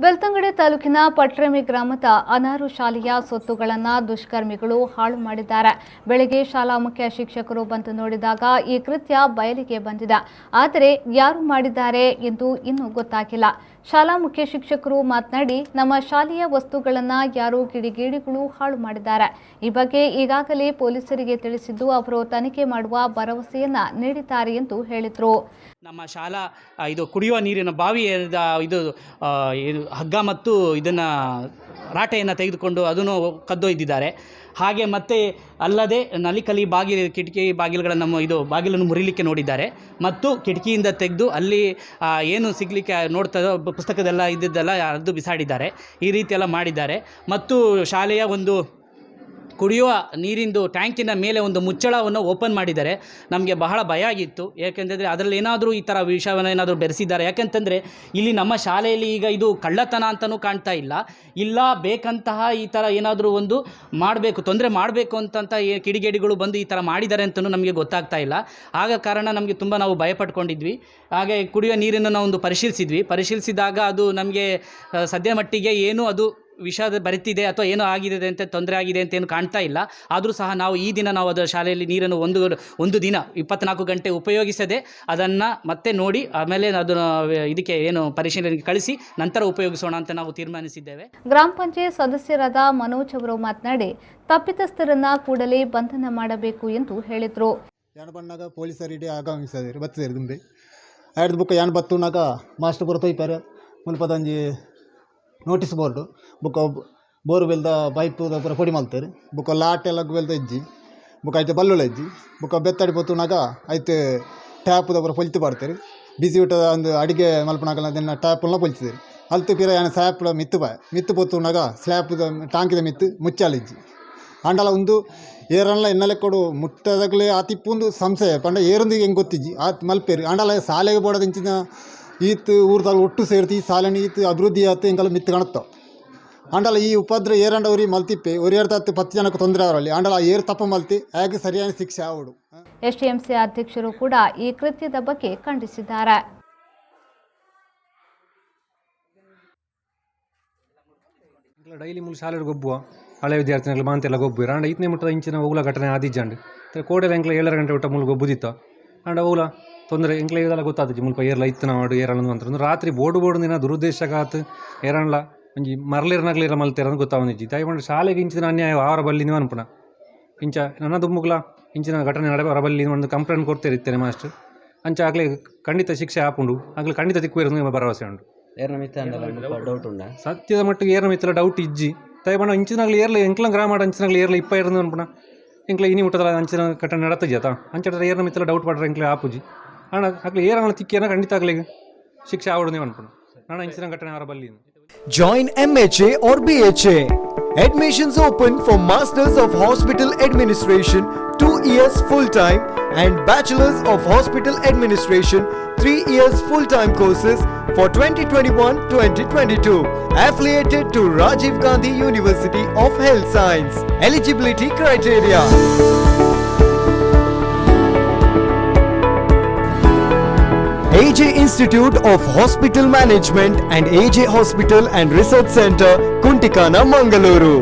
ಬೆಳ್ತಂಗಡಿ ತಾಲೂಕಿನ ಪಟ್ರಮಿ ಗ್ರಾಮದ ಅನಾರು ಶಾಲೆಯ ಸೊತ್ತುಗಳನ್ನು ದುಷ್ಕರ್ಮಿಗಳು ಹಾಳು ಮಾಡಿದ್ದಾರೆ. ಬೆಳಗ್ಗೆ ಶಾಲಾ ಮುಖ್ಯ ಶಿಕ್ಷಕರು ಬಂದು ನೋಡಿದಾಗ ಈ ಕೃತ್ಯ ಬಯಲಿಗೆ ಬಂದಿದೆ. ಆದರೆ ಯಾರು ಮಾಡಿದ್ದಾರೆ ಎಂದು ಇನ್ನೂ ಗೊತ್ತಾಗಿಲ್ಲ. ಶಾಲಾ ಮುಖ್ಯ ಶಿಕ್ಷಕರು ಮಾತನಾಡಿ, ನಮ್ಮ ಶಾಲೆಯ ವಸ್ತುಗಳನ್ನು ಯಾರೋ ಕಿಡಿಗೇಡಿಗಳು ಹಾಳು ಮಾಡಿದ್ದಾರೆ. ಈ ಬಗ್ಗೆ ಈಗಾಗಲೇ ಪೊಲೀಸರಿಗೆ ತಿಳಿಸಿದ್ದು ಅವರು ತನಿಖೆ ಮಾಡುವ ಭರವಸೆಯನ್ನ ನೀಡಿದ್ದಾರೆ ಎಂದು ಹೇಳಿದರು. ನಮ್ಮ ಶಾಲಾ ಇದು ಕುಡಿಯುವ ನೀರಿನ ಬಾವಿ ಇದು ಏನು ಹಗ್ಗ ಮತ್ತು ಇದನ್ನು ರಾಟೆಯನ್ನು ತೆಗೆದುಕೊಂಡು ಅದನ್ನು ಕದ್ದೊಯ್ದಿದ್ದಾರೆ. ಹಾಗೆ ಮತ್ತೆ ಅಲ್ಲದೆ ನಲಿಕಲಿ ಬಾಗಿಲು, ಕಿಟಕಿ ಬಾಗಿಲುಗಳನ್ನು ಇದು ಬಾಗಿಲನ್ನು ಮುರಿಲಿಕ್ಕೆ ನೋಡಿದ್ದಾರೆ ಮತ್ತು ಕಿಟಕಿಯಿಂದ ತೆಗೆದು ಅಲ್ಲಿ ಏನು ಸಿಗಲಿಕ್ಕೆ ನೋಡ್ತದೋ ಪುಸ್ತಕದೆಲ್ಲ ಇದ್ದಿದ್ದೆಲ್ಲ ಅರ್ದು ಬಿಸಾಡಿದ್ದಾರೆ. ಈ ರೀತಿಯೆಲ್ಲ ಮಾಡಿದ್ದಾರೆ. ಮತ್ತು ಶಾಲೆಯ ಒಂದು ಕುಡಿಯುವ ನೀರಿಂದು ಟ್ಯಾಂಕಿನ ಮೇಲೆ ಒಂದು ಮುಚ್ಚಳವನ್ನು ಓಪನ್ ಮಾಡಿದ್ದಾರೆ. ನಮಗೆ ಬಹಳ ಭಯ ಆಗಿತ್ತು. ಏಕೆಂದರೆ ಅದರಲ್ಲಿ ಏನಾದರೂ ಈ ಥರ ವಿಷಯವನ್ನು ಏನಾದರೂ ಬೆರೆಸಿದ್ದಾರೆ. ಯಾಕೆಂತಂದರೆ ಇಲ್ಲಿ ನಮ್ಮ ಶಾಲೆಯಲ್ಲಿ ಈಗ ಇದು ಕಳ್ಳತನ ಅಂತಲೂ ಕಾಣ್ತಾ ಇಲ್ಲ, ಇಲ್ಲ ಬೇಕಂತಹ ಈ ಥರ ಏನಾದರೂ ಒಂದು ಮಾಡಬೇಕು, ತೊಂದರೆ ಮಾಡಬೇಕು ಅಂತಂತ ಕಿಡಿಗೇಡಿಗಳು ಬಂದು ಈ ಥರ ಮಾಡಿದ್ದಾರೆ ಅಂತಲೂ ನಮಗೆ ಗೊತ್ತಾಗ್ತಾ ಇಲ್ಲ. ಆಗ ಕಾರಣ ನಮಗೆ ತುಂಬ ನಾವು ಭಯಪಟ್ಕೊಂಡಿದ್ವಿ. ಹಾಗೆ ಕುಡಿಯುವ ನೀರನ್ನು ನಾವು ಒಂದು ಪರಿಶೀಲಿಸಿದ್ವಿ. ಪರಿಶೀಲಿಸಿದಾಗ ಅದು ನಮಗೆ ಸದ್ಯ ಮಟ್ಟಿಗೆ ಏನೂ ಅದು ವಿಷ ಬರಿತಿದೆ ಅಥವಾ ಏನೋ ಆಗಿದೆ ಅಂತ ತೊಂದರೆ ಆಗಿದೆ ಅಂತ ಏನು ಕಾಣ್ತಾ ಇಲ್ಲ. ಆದರೂ ಸಹ ನಾವು ಈ ದಿನ ನಾವು ಅದರ ಶಾಲೆಯಲ್ಲಿ ನೀರನ್ನು ಒಂದು ಒಂದು ದಿನ 24 ಗಂಟೆ ಉಪಯೋಗಿಸದೆ ಅದನ್ನು ಮತ್ತೆ ನೋಡಿ ಆಮೇಲೆ ಅದನ್ನು ಇದಕ್ಕೆ ಏನು ಪರಿಶೀಲನೆಗೆ ಕಳಿಸಿ ನಂತರ ಉಪಯೋಗಿಸೋಣ ಅಂತ ನಾವು ತೀರ್ಮಾನಿಸಿದ್ದೇವೆ. ಗ್ರಾಮ ಪಂಚಾಯತ್ ಸದಸ್ಯರಾದ ಮನೋಜ್ ಅವರು ಮಾತನಾಡಿ, ತಪ್ಪಿತಸ್ಥರನ್ನ ಕೂಡಲೇ ಬಂಧನ ಮಾಡಬೇಕು ಎಂದು ಹೇಳಿದರು. ಯಾನ್ ಬಣ್ಣಾಗ ಪೊಲೀಸರು ಇಡೀ ಆಗಮಿಸಿದರು ಬತ್ತಿದ್ರು ದುಂಬೆ ಆಯ್ತು ಬುಕ್ಕ ಯಾನ್ ಬತ್ತುನಾಗ ಮಾಸ್ಟರ್ ಪೂರ ತೊಯ್ಪಾರೆ ಮುಲ್ಪದೊಂಜಿ ನೋಟಿಸ್ ಬೋರ್ಡು ಬೊಕ್ಕ ಬೋರ್ವೆಲ್ದ ಪೈಪು ಪೂರ ಪೊಡಿ ಮಲ್ತೆರ್ ಬೊಕ್ಕ ಲಾಟೆ ಲಗ್ವೆಲ್ದ ಇಜ್ಜಿ ಬೊಕ್ಕ ಐತೆ ಬಲ್ಲುಳ ಇಜ್ಜಿ ಬೊಕ್ಕ ಬೆತ್ತಡಿ ಪೊತ್ತುನಾಗ ಐತೆ ಟ್ಯಾಪುದ ಪೂರ ಪೊಲ್ತು ಪಾಡ್ತೆರ್ ಬಿಸಿ ಊಟದ ಒಂದು ಅಡಿಗೆ ಮಲ್ಪುನಾಗಲ ಅದನ್ನು ಟ್ಯಾಪುಲ್ನ ಪೊಲ್ತಿದೆರ್ ಅಲ್ತು ಪಿರ ಯಾನ್ ಸ್ಲ್ಯಾಪ್ಲ ಮಿತ್ತು ಬಾಯ್ ಮಿತ್ತು ಪೊತ್ತುನಾಗ ಸ್ಲ್ಯಾಪುದ ಟಾಂಕಿದ ಮಿತ್ತು ಮುಚ್ಚಾಲ ಇಜ್ಜಿ ಆಂಡಲ ಉಂದು ಏರನ್ಲ ಎನ್ನಲೆಕ್ಕೊಡು ಮುಟ್ಟದಗ್ಲೇ ಆತಿಪ್ಪುಂದು ಸಂಶಯ ಪಂಡ ಏರೊಂದು ಎಂಕ್ ಗೊತ್ತಿಜ್ಜಿ ಆತ್ ಮಲ್ಪೆರ್ ಆಂಡಲ ಸಾಲೆಗ್ ಬೋಡಾದ್ ಇಂಚಿನ ಈತ್ ಊರ್ದಲ್ ಒಟ್ಟು ಸೇರ್ತಿ ಈ ಸಾಲೆನ್ ಈತ್ ಅಭಿವೃದ್ಧಿ ಆತ್ ಎಂಕಲ ಮಿತ್ತ್ ಕಣತ್ತ ಆಂಡಲ ಈ ಉಪದ್ರ ಏರಂಡ ಒರಿ ಮಲ್ತಿಪ್ಪೆ ಒರಿಯರ್ದಾತ್ 10 ಜನಕ್ಕೆ ತೊಂದರೆ ಅವರಲ್ಲಿ ಆಂಡಲ ಏರ್ ತಪ್ಪು ಮಲ್ತಿ ಆಗ ಸರಿಯಾದ ಶಿಕ್ಷೆ ಆವಡು. ಎಸ್ಡಿಎಂಸಿ ಅಧ್ಯಕ್ಷರು ಕೂಡ ಈ ಕೃತ್ಯದ ಬಗ್ಗೆ ಖಂಡಿಸಿದ್ದಾರೆ. ಡೈಲಿ ಮೂಲು ಶಾಲೆಡ್ ಗೊಬ್ಬುವ ಹಳೆ ವಿದ್ಯಾರ್ಥಿಗಳು ಮಾಂತೆಲ್ಲ ಗೊಬ್ಬು ಆಂಡ ಈತನೇ ಮುಟ್ಟದ ಇಂಚಿನ ಓಗುಲ ಘಟನೆ ಆದಿಜ್ಜಂಡ್ ಕೋಡೆಲ ಎಂಕ್ಲ 7 ಗಂಟೆ ಊಟ ಮೂಲು ಗೊಬ್ಬುದಿತ್ತ ಆಂಡ ಓಲ ತೊಂದರೆ ಎಂಕ್ಲ ಇದೆಲ್ಲ ಗೊತ್ತಾತಿಜಿ ಮುಲ್ಪ ಏರ್ಲ ಇತ್ತನ ಮಾಡು ಏರಲ್ಲ ಅಂತ ರಾತ್ರಿ ಬೋಡು ಬೋಡು ದಿನ ದುರುದ್ದೇಶಗಾತ್ ಏರನ್ಲ ಒಂಜಿ ಮರಲಿರ್ನಗ್ಲಿರ ಮಲ್ತೇರ ಗೊತ್ತಾವನಿಜ್ಜಿ ದಯಮಾಡಿ ಶಾಲೆಗೆ ಇಂಚಿನ ಅನ್ಯಾಯ ಅವರ ಬಲ್ಲಿ ನೀವು ಅನ್ಪುಣ ಇಂಚ ನನ್ನ ದುಮ್ಮುಗ್ಲ ಇಂಚಿನ ಘಟನೆ ನಡೆ ಅವರ ಬಲ್ಲಿ ಒಂದು ಕಂಪ್ಲೇಂಟ್ ಕೊಡ್ತೇನೆ ಇತ್ತೇನೆ ಮಾಸ್ಟರ್ ಅಂಚ ಆಗಲೇ ಖಂಡಿತ ಶಿಕ್ಷೆ ಆಪುಂಡು ಆಗಲೇ ಖಂಡಿತ ತಿಕ್ಕು ಭರವಸೆ ಉಂಟು. ಡೌಟ್ ಉಂಡ ಸತ್ಯದ ಮಟ್ಟಿಗೆ ಏರ್ನ ಮಿತ್ತಲ ಡೌಟ್ ಇಜ್ಜಿ ದಯಮಾಡಿ ಇಂಚಿನಾಗ್ಲಿ ಏರ್ಲ ಎಂಕ್ಲ ಗ್ರಾಮ ಅಂಚಿನಾಗ್ಲಿ ಏರ್ಲ ಇಪ್ಪ ಏರ್ನ ಅನ್ಪುಣ ಎಂಕ್ಲ ಇನಿ ಮುಟ್ಟದಲ್ಲ ಅಂಚಿನ ಘಟನೆ ನಡತಜಿ ಆತ ಅಂಚ ಏರ್ನ ಮಿತ್ತಲ ಡೌಟ್ ಪಡ್ರೆ ಎಂಕ್ಲೆ ಆಪುಜಿ ಅಣ್ಣ ಆಗಲಿ ಏರನ ತಿಕ್ಕಿಯನ್ನ ಖಂಡಿತ ಆಗಲಿ ಶಿಕ್ಷೆ ಆವಡು ನೀವು ಅನ್ಪುಣ ನಾನು ಇಂಚಿನ ಘಟನೆ ಅವರ ಬಲ್ಲಿ. Join MHA or BHA. Admissions open for Masters of Hospital Administration 2 years full-time and Bachelors of Hospital Administration 3 years full-time courses for 2021-2022. Affiliated to Rajiv Gandhi University of Health Science. Eligibility criteria. AJ Institute of Hospital Management and AJ Hospital and Research Center, Kuntikana, Mangaluru.